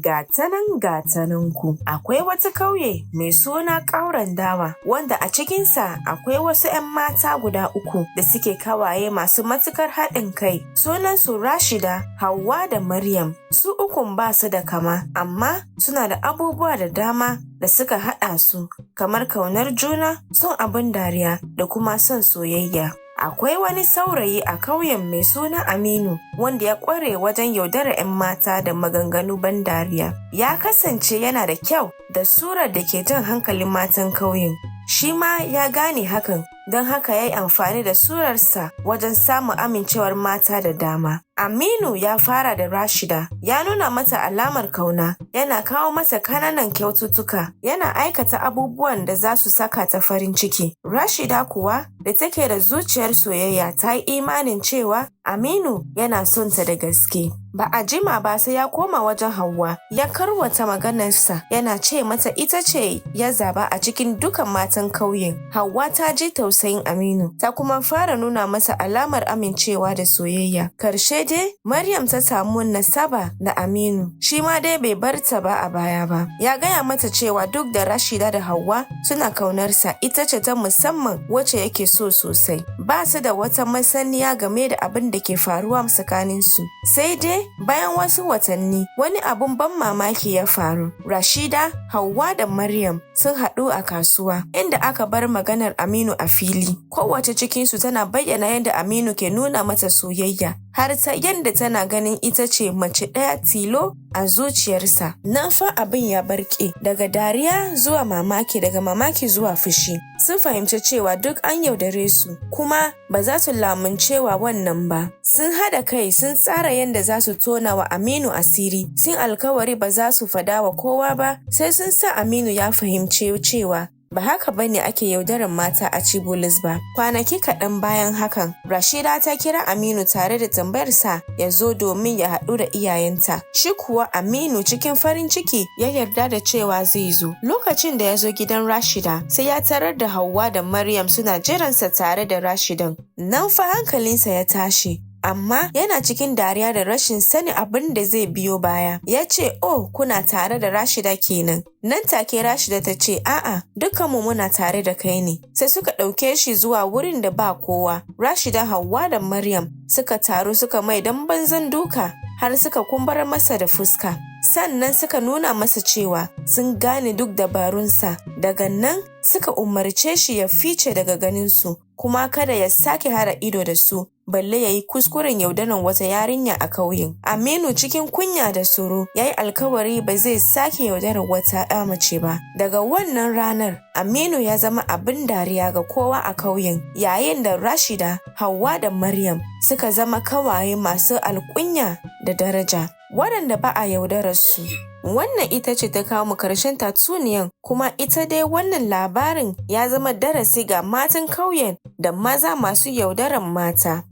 Gatanan gatananku. Akwai wata kauye mai suna Ƙauren Dawa wanda a cikinsa akwai wasu 'yan mata guda uku da suke kawaye masu matukar haɗin kai. Sunansu Rashida, Hauwa da Maryam. Su ukun ba su da kama amma suna da abubuwa da dama da suka haɗa su kamar kaunar juna, son abin dariya da kuma son soyayya. Akwai wani saurayi a kauyen mai suna Aminu wanda ya ƙware wajen yaudarar 'yan mata da maganganu ban dariya. Ya kasance yana da kyau da surar da ke jan hankalin matan kauyen. Shi ma ya gane hakan, don haka ya yi amfani da surarsa wajen samun amincewar mata da dama. Aminu ya fara da Rashida, ya nuna mata alamar kauna, yana kawo mata kananan kyaututtuka, yana aikata abubuwan da za su saka ta farin ciki. Rashida kuwa da take da zuciyar soyayya ta yi imanin cewa Aminu yana son ta da gaske. Ba a jima ba sai ya koma wajen Hauwa, ya karwata maganarsa yana ce mata ita ce ya zaba a cikin dukan matan kauyen. Hauwa ta ji tausayin Aminu, ta kuma fara nuna masa alamar amincewa da soyayya. Karshe dai, Maryam ta samu nasaba da Aminu, shi ma dai bai bar ta ba a baya ba. Ya gaya mata cewa duk da Rashida da Hauwa suna kaunarsa, ita ce ta musamman wacce yake so sosai. Ba su da wata masaniya game da abin da ke faruwa tsakaninsu. Sai dai bayan wasu watanni, wani abun ban mamaki ya faru. Rashida, Hauwa da Maryam sun haɗu a kasuwa, inda aka bar maganar Aminu a fili. Kowace cikinsu tana bayyana yadda Aminu ke nuna mata soyayya, har ta yadda tana ganin ita ce mace ɗaya tilo a zuciyarsa. Nan fa abin ya barke, daga dariya zuwa mamaki, daga mamaki zuwa fushi. Sun fahimci cewa duk an yaudare su, kuma ba za su lamuncewa wannan ba. Sun haɗa kai sun tsara yadda za su tona wa Aminu asiri, sun alkawari ba za su faɗa wa kowa ba, sai sun sa Aminu ya fahimci cewa ba haka bane ake yaudarar mata a ci bulus ba. Kwanaki kaɗan bayan hakan, Rashida ta kira Aminu tare da tambayarsa ya zo domin ya haɗu da iyayenta. Shi kuwa Aminu cikin farin ciki ya yarda da cewa zai zo. Lokacin da ya zo gidan Rashida, sai ya tarar da Hauwa da Maryam suna jiransa tare da Rashidan. Nan fa hankalinsa ya tashi. Amma yana cikin dariya da rashin sanin abin da zai biyo baya. Ya ce, "Oh, kuna tare da Rashida kenan." Nan take Rashida ta ce, "A'a, dukkanmu muna tare da kai ne." Sai suka ɗauke shi zuwa wurin da ba kowa. Rashida, Hauwa da Maryam suka taru suka mai dan banzan duka har suka kumbar masa da fuska. Sannan suka nuna masa cewa sun gane duk dabarunsa. Daga nan suka umarce shi ya fice daga ganinsu, kuma kada ya sake hada ido da su, balle ya yi kuskuren yaudaran wata yarinya a kauyen. Aminu cikin kunya da tsoro ya yi alkawari ba zai sake yaudarar wata 'ya mace ba. Daga wannan ranar, Aminu ya zama abin dariya ga kowa a kauyen, yayin da Rashida, Hauwa da Maryam suka zama kawaye masu alkunya da daraja, waɗanda ba a yaudarar su. Wannan ita ce ta kawo mu karshen tatsuniyan kuma ita dai wannan labarin ya zama darasi ga matan kauyen da maza masu yaudaran mata.